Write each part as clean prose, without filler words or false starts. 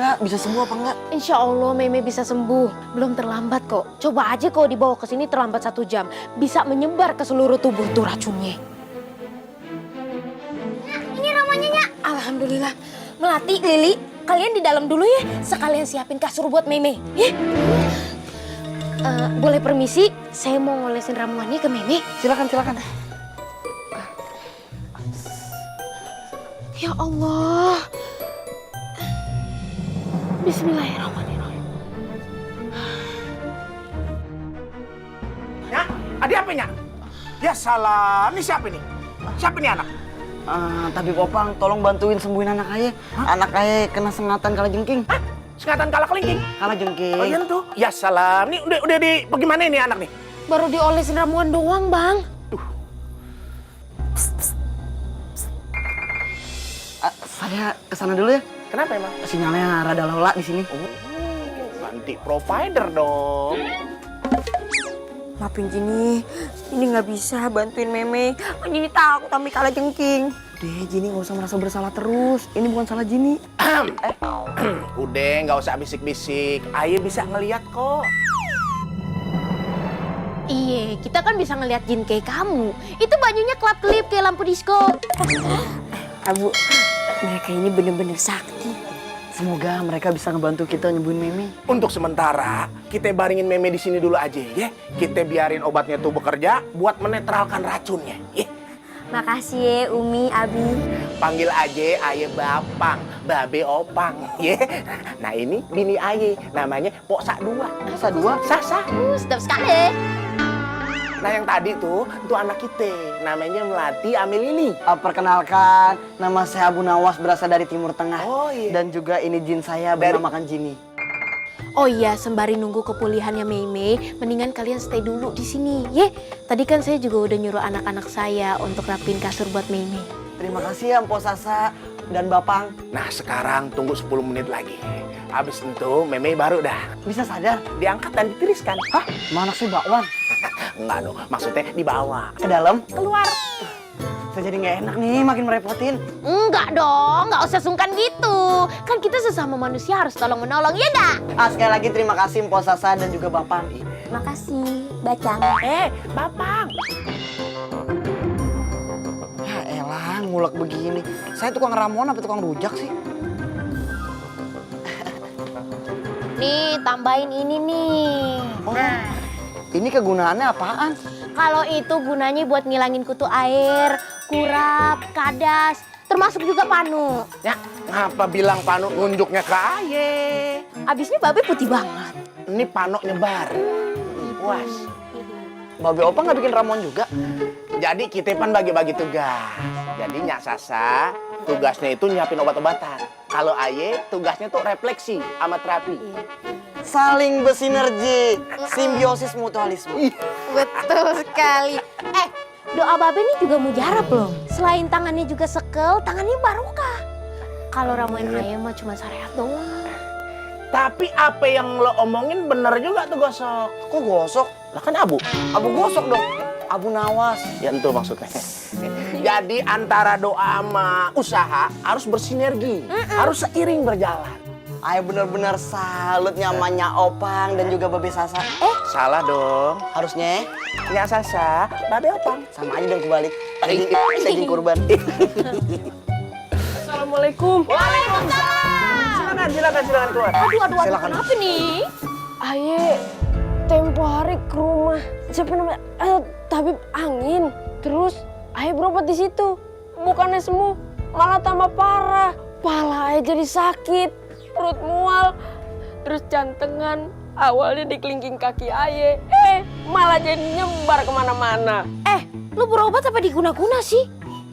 kira-kira bisa sembuh apa enggak? Insya Allah Meme bisa sembuh. Belum terlambat kok. Coba aja kalau dibawa ke sini terlambat 1 jam. Bisa menyebar ke seluruh tubuh tuh racunnya. Ini namanya Nyak. Alhamdulillah. Melati, Lili, kalian di dalam dulu ya. Sekalian siapin kasur buat Meme. Ya? Boleh permisi, saya mau ngolesin ramuannya ke Meme. Silakan, silakan. Ya Allah. Bismillahirrahmanirrahim. Ya, ada apa Nyak? Ya salah, ini siapa nih? Siapa nih anak? Tapi Popang, tolong bantuin sembuhin anak ayah. Anak ayah kena sengatan kalajengking. Hah? Sengatan kalajengking? Kalajengking. Oh iya tuh. Ya salah, ini udah di bagaimana ini anak nih? Baru diolesin ramuan doang, Bang. Saya kesana dulu ya. Kenapa emang? Sinyalnya rada lola di sini. Ganti provider dong. Maafin Jini, ini nggak bisa bantuin Meme. Jini takut ambil kalajengking. Deh, Jini nggak usah merasa bersalah terus. Ini bukan salah Jini. Udah, nggak usah bisik-bisik. Aye bisa ngeliat kok. Iya, kita kan bisa ngeliat jin kayak kamu. Itu bajunya kelap-kelip kayak lampu disco. Abu, mereka ini bener-bener sakti. Semoga mereka bisa ngebantu kita nyembuhin Meme. Untuk sementara, kita baringin Meme di sini dulu aja ya. Kita biarin obatnya tuh bekerja buat menetralkan racunnya. Ya. Makasih ya Umi, Abi. Panggil aja Aye Bapang, Babe Opang. Ya. Nah ini bini Aye, namanya Pok Sak 2. Sak 2? Sasa. Sedap sekali. Nah yang tadi tuh anak kita, namanya Melati Amelili. Perkenalkan, nama saya Abu Nawas, berasal dari Timur Tengah. Oh iya. Dan juga ini jin saya bernamakan Jini. Oh iya, sembari nunggu kepulihannya Meme, mendingan kalian stay dulu di sini, ye. Tadi kan saya juga udah nyuruh anak-anak saya untuk rapin kasur buat Meme. Terima kasih ya Mpok Sasa dan Bapang. Nah sekarang tunggu 10 menit lagi. Habis itu Meme baru dah Bisa sadar? diangkat dan ditiriskan. Hah? Mana sih bakwan? Enggak dong, maksudnya dibawa. Ke dalam? Keluar. Saya jadi nggak enak nih, makin merepotin. Enggak dong, nggak usah sungkan gitu. Kan kita sesama manusia harus tolong-menolong, ya dah? Sekali lagi terima kasih Mpok Sasa dan juga Bapang. Makasih, Bacang. Bapang. Ya elah, ngulek begini. Saya tukang ramuan apa tukang rujak sih? Nih, tambahin ini nih. Oh, ini kegunaannya apaan? Kalau itu gunanya buat ngilangin kutu air, kurap, kadas, termasuk juga panu. Ya, ngapa bilang Pano nunjuknya ke Aye? Abisnya babe putih banget. Ini Pano nyebar. Puas. Babe Opa nggak bikin ramuan juga? Jadi kita pan bagi-bagi tugas. Jadi Nyak Sasa tugasnya itu nyiapin obat-obatan. Kalau Aye tugasnya tuh refleksi sama terapi. Saling bersinergi, simbiosis mutualisme. Betul sekali. Doa babe nih juga mujarab loh. Selain tangannya juga sekel, tangannya barokah. Kalau ramuan ayam mah cuma syariat doang. Tapi apa yang lo omongin bener juga tuh gosok. Kok gosok? Lah kan abu. Abu gosok dong. Abu Nawas. Ya itu maksudnya. Jadi antara doa sama usaha harus bersinergi. Harus seiring berjalan. Ayo bener-bener salut nyamannya Opang dan juga Babe Sasa. Salah dong. Harusnya Nyak Sasa, Babe Opang. sama aja dong kebalik. Daging kurban. Assalamualaikum. Silakan keluar. Aduh, Silakan. kenapa nih? Aye, tempo hari ke rumah. Siapa namanya? Tabib angin. Terus Aye berobat di situ. Bukannya sembuh, malah tambah parah. Pala Aye jadi sakit, perut mual, terus jantengan. Awalnya di kelingking kaki Aye, malah jadi nyebar kemana-mana. Lu berobat apa diguna-guna sih?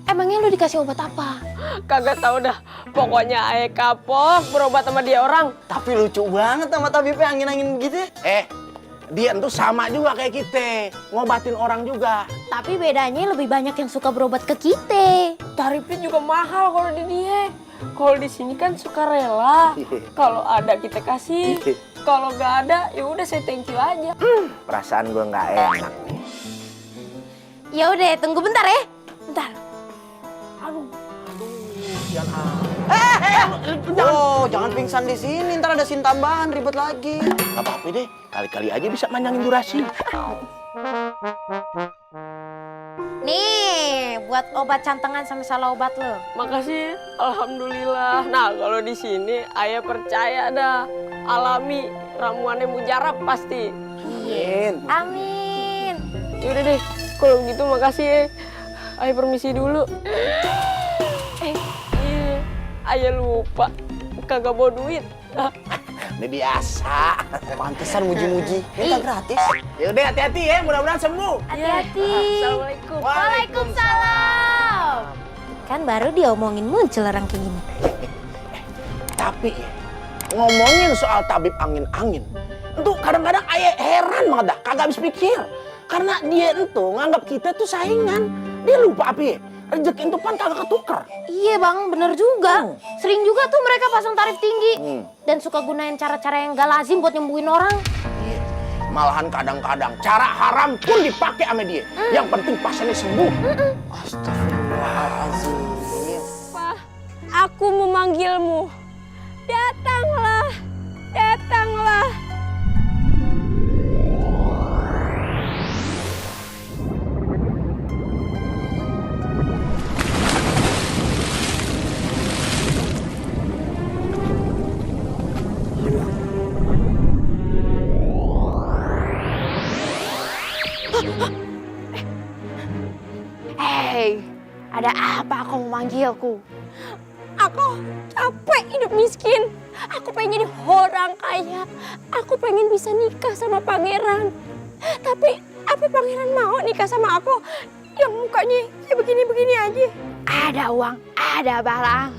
Emangnya lu dikasih obat apa? Kagak tahu dah. Pokoknya Aye kapok berobat sama dia orang. Tapi lucu banget sama tabibnya angin-angin gitu ya. Dia tuh sama juga kayak kita, ngobatin orang juga. Tapi bedanya lebih banyak yang suka berobat ke kita. Tarifnya juga mahal kalau di dia. Kalau di sini kan suka rela. Kalau ada kita kasih. Kalau nggak ada, ya udah saya thank you aja. Perasaan gue nggak enak nih. Ya udah, tunggu bentar ya. Bentar. Aduh. Jangan. Oh, jangan pingsan di sini, ntar ada sin tambahan, ribet lagi. Gak apa-apa deh, kali-kali aja bisa manjangin durasi. Nih, buat obat cantengan sama salah obat lo. Makasih, alhamdulillah. Nah, kalau di sini ayah percaya dah. Alami ramuannya mujarab pasti. Amin. Amin. Yaudah deh, kalau gitu makasih ya. Ayah permisi dulu. Iya, ayah lupa. Kagak bawa duit. Ini biasa. Pantesan muji-muji, kita gratis. Yaudah hati-hati ya, mudah-mudahan sembuh. Hati-hati. Assalamualaikum. Waalaikumsalam. Kan baru diomongin muncul orang kayak gini. Tapi ngomongin soal tabib angin-angin, itu kadang-kadang ayah heran banget dah, kagak habis pikir. Karena dia itu nganggap kita tuh saingan. Dia lupa apa ya? Rezeki itu kan kagak ketukar. Iya bang, bener juga. Sering juga tuh mereka pasang tarif tinggi. Dan suka gunain cara-cara yang gak lazim buat nyembuhin orang. Iya. Malahan kadang-kadang cara haram pun dipakai sama dia. Yang penting pasiennya sembuh. Astagfirullahaladzim. Pak, aku memanggilmu. Datanglah, datanglah. Hei, ada apa kau memanggilku? Aku capek hidup miskin. Aku pengen jadi orang kaya. Aku pengen bisa nikah sama pangeran. Tapi apa pangeran mau nikah sama aku yang mukanya kayak begini-begini aja? Ada uang, ada barang.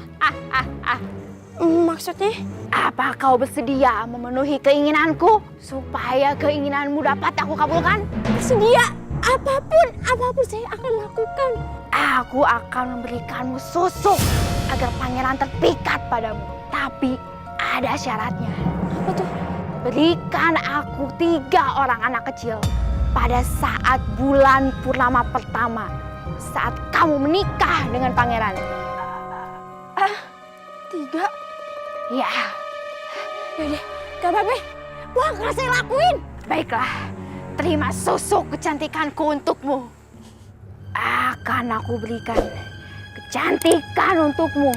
Maksudnya? Apa kau bersedia memenuhi keinginanku supaya keinginanmu dapat aku kabulkan? Sedia apapun saya akan lakukan. Aku akan memberikanmu susu agar pangeran terpikat padamu. Tapi ada syaratnya. Apa tuh? Berikan aku 3 orang anak kecil pada saat bulan purnama pertama. Saat kamu menikah dengan pangeran. 3? Ya, Yaudah, gak apa-apa. Wah, gak saya lakuin. baiklah. Terima susu kecantikanku untukmu. Akan aku berikan kecantikan untukmu.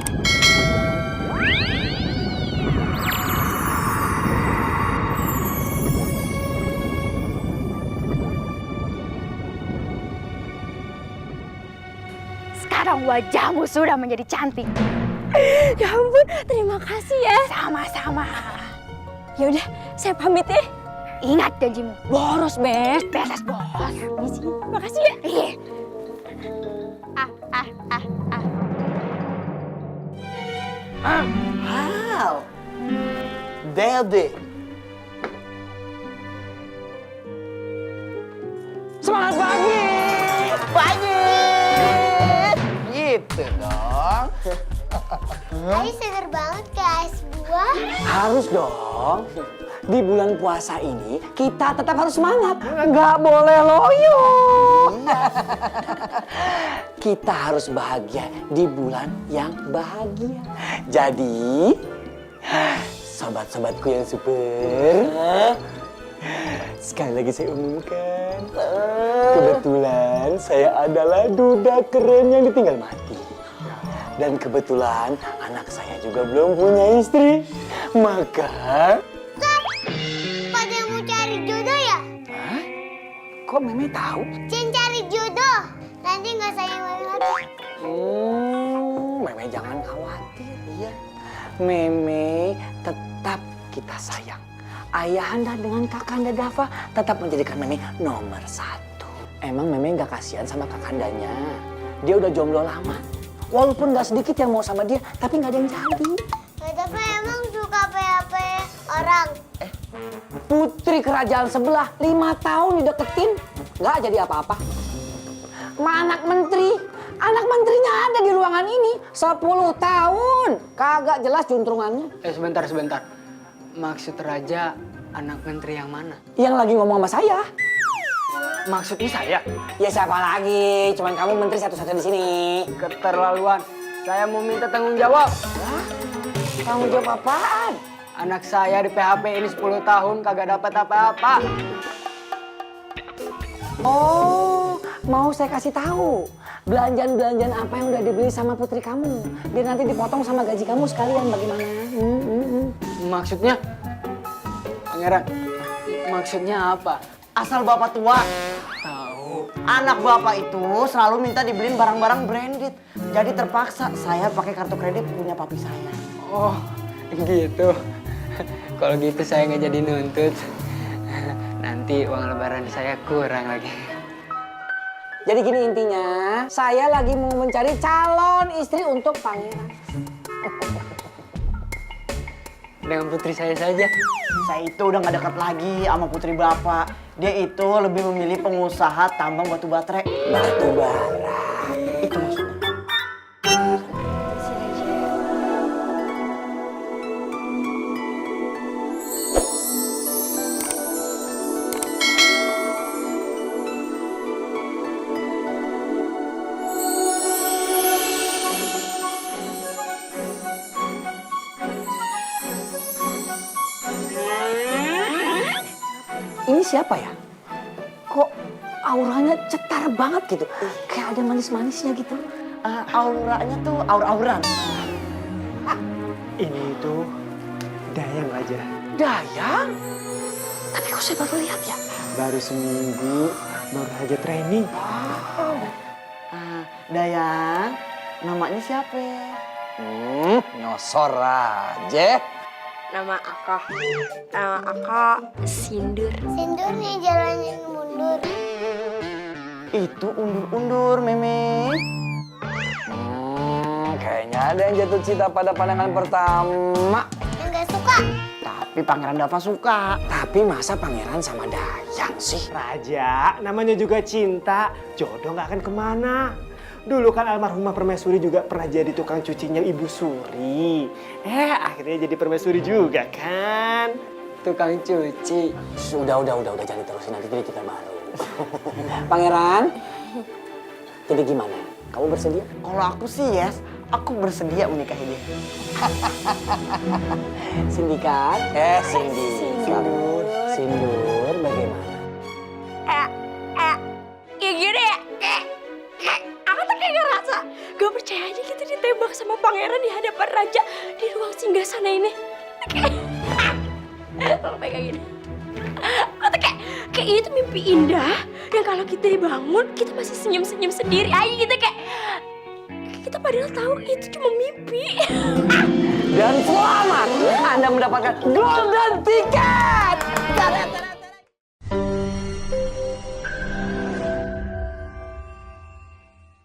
Sekarang wajahmu sudah menjadi cantik. Ya ampun, terima kasih ya. Sama-sama. Ya udah, saya pamit ya. Ingat janjimu. Boros, Bes. Beres, bos. Misi. Makasih ya. Iya. Hal. Dede. Semangat pagi. Pagi. Gitu dong. Ayo seger banget guys, buah. Harus dong. Di bulan puasa ini kita tetap harus semangat. Nggak boleh loyo. Kita harus bahagia di bulan yang bahagia. Jadi, sobat-sobatku yang super, sekali lagi saya umumkan. Kebetulan saya adalah duda keren yang ditinggal mati. Dan kebetulan anak saya juga belum punya istri. Maka... Pada mau cari jodoh ya? Hah? Kok Meme tahu? Cin cari jodoh. Nanti nggak sayang lagi. Meme jangan khawatir, ya. Meme tetap kita sayang. Ayahanda dengan kakanda Dava tetap menjadikan Meme nomor 1. Emang Meme nggak kasihan sama kakandanya? Dia udah jomblo lama. Walaupun nggak sedikit yang mau sama dia, tapi nggak ada yang jadi. Tapi emang suka PHP orang. Putri kerajaan sebelah 5 tahun dideketin, nggak jadi apa-apa. Ma anak menterinya ada di ruangan ini 10 tahun, kagak jelas juntrungannya. Sebentar. Maksud Raja anak menteri yang mana? Yang lagi ngomong sama saya. Maksudnya saya? Ya siapa lagi? Cuman kamu menteri satu-satunya di sini. Keterlaluan. Saya mau minta tanggung jawab. Hah? Tanggung jawab apaan? Anak saya di PHP ini 10 tahun kagak dapat apa-apa. Oh, mau saya kasih tahu. Belanjaan-belanjaan apa yang udah dibeli sama putri kamu. Biar nanti dipotong sama gaji kamu sekalian bagaimana? Maksudnya, Pangeran, maksudnya apa? Asal bapak tua, Tahu. anak bapak itu selalu minta dibeliin barang-barang branded. Jadi terpaksa saya pakai kartu kredit punya papi saya. Oh, gitu. Kalau gitu saya nggak jadi nuntut. Nanti uang lebaran saya kurang lagi. Jadi gini intinya, saya lagi mau mencari calon istri untuk pangeran. Dengan putri saya saja. Saya itu udah nggak dekat lagi sama putri bapak. Dia itu lebih memilih pengusaha tambang batu baterai. Batu bara. Itu maksudnya. Ini siapa ya? Kok auranya cetar banget gitu? Kayak ada manis-manisnya gitu. Auranya tuh aur-auran. Ini itu Dayang aja. Dayang? Tapi kok saya baru lihat ya? Baru seminggu, baru aja training. Dayang, namanya siapa? Nyosor aja. Nama Akah Sindur. Sindur nih jalannya mundur. Itu undur-undur, Meme. Kayaknya ada yang jatuh cinta pada pandangan pertama. Enggak suka. Tapi Pangeran Dava suka. Tapi masa pangeran sama Dayang sih? Raja, namanya juga cinta. Jodoh nggak akan kemana. Dulu kan almarhumah Permaisuri juga pernah jadi tukang cucinya Ibu Suri. Akhirnya jadi permaisuri juga kan? Tukang cuci. Udah, jangan diterusin nanti jadi kita baru. Pangeran, jadi gimana? Kamu bersedia? Kalau aku sih yes, aku bersedia menikahi dia. Sindikat? Sindur, bagaimana? Ya gini ya, aku tuh kayak ngerasa gak percaya aja gitu ditembak sama pangeran di hadapan raja di ruang singgasana ini. Tolong pegang gini. Aku tuh kayak itu mimpi indah yang kalau kita bangun kita masih senyum-senyum sendiri aja gitu kayak kita padahal tahu itu cuma mimpi. Dan selamat, Anda mendapatkan golden ticket.